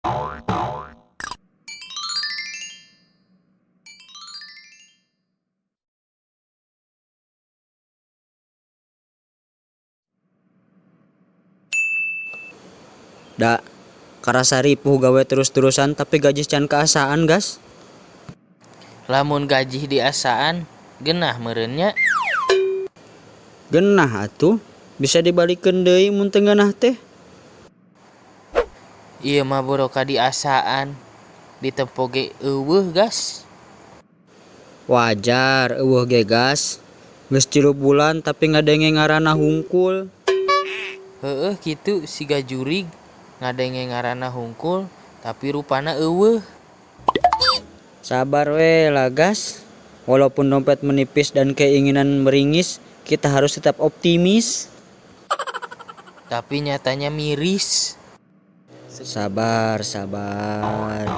Da, karasa ripuh gawe terus-terusan tapi gaji can kaasaan, gas. Lamun gaji diasaan genah meureun nya. Genah atuh, bisa dibalikeun deui mun teu ngeunah teh. Ieu mah boro diasaan, ditempo ge euweuh, gas. Wajar euweuh ge, gas. Geus 3 bulan tapi ngadenge ngaranna hungkul. Heueuh kitu siga jurig, ngadenge ngaranna hungkul tapi rupana euweuh. Sabar we lah, gas. Walaupun dompet menipis dan keinginan meringis, kita harus tetap optimis. Tapi nyatanya miris. Sabar, sabar.